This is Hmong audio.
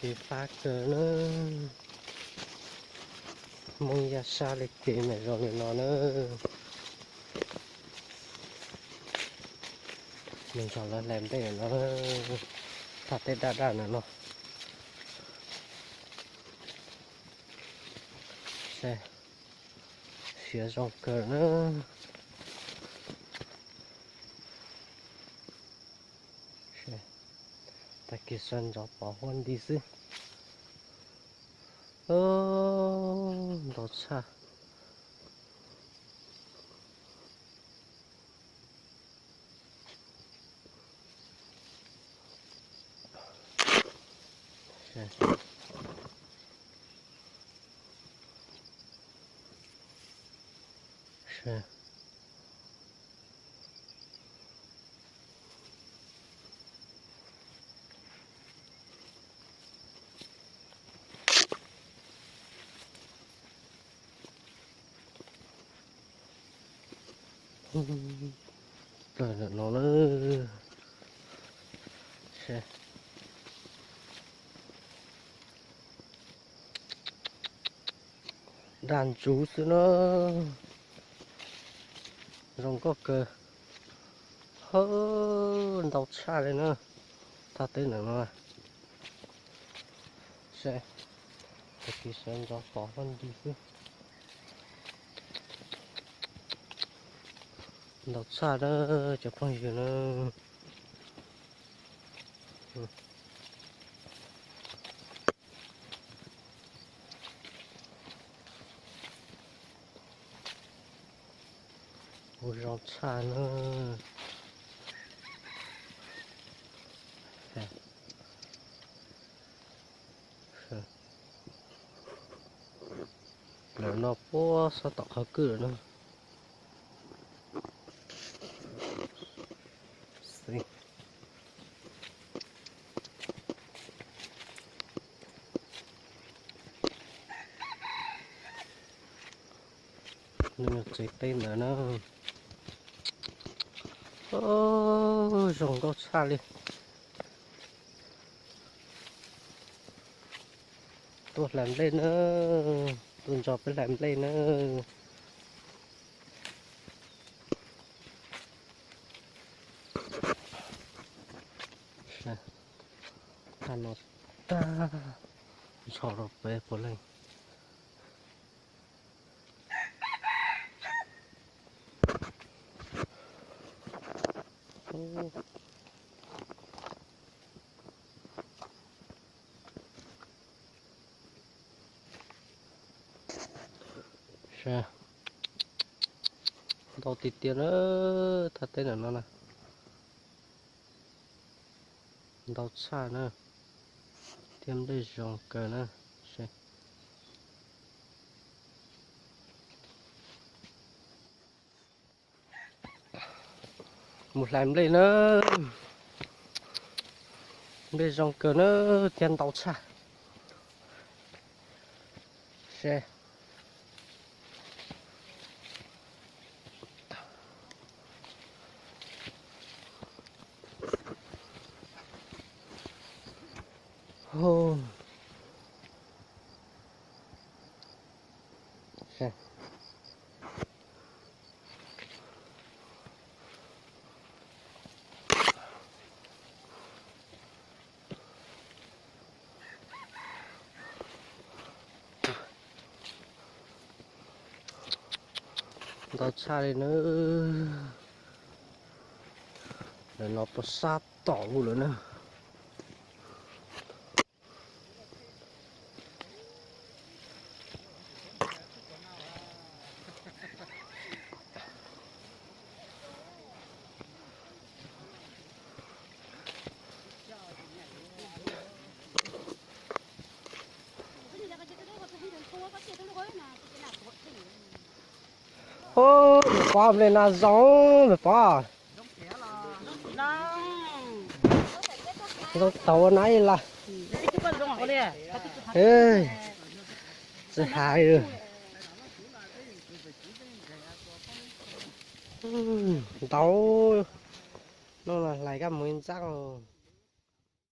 Kev fab kawg na, Hmoob Yaj Sab li kev mas zoo li no na. Nws nrog lawv hlais nplej no, thaj teb daj daj no no. Siav zoo kawg na. Tag kis sawv ntxov pom huab nti xwb. Ntau tshaj. Plaws ntawm no na. Dag ntsuv xwb na. Zoo nkauj kawg. Hawb, ntau tshaj li na. Thaj teb ntawm no. Saib, tag kis sawv ntxov pom huab nti xwb. Ntau tshaj na cov phooj ywg na. Ua zoo tshaj na. Lawv no puab xob tom qhov kwj lawm na. Tsev teb ntawd na. Zoo nkauj tshaj li. Tuaj hlais nplej na, tuaj nrog peb hlais nplej na. Tag no tag nrho rau peb puav leej. Ntau tiag tiag na, thaj teb ntawm no na. Ntau tshaj na, thiab nplej zoo kawg na. Mus hlais nplej na, nplej zoo kawg na, thiab ntau tshaj. Ntau tshaj li na. Lawv no puas sab tom lawm na. Ub, me pog, nplej no zoo, me pog. Zoo tau na ib las. Tsis hais. Ntau. Hnub no hlais kab mus ib ntxaab.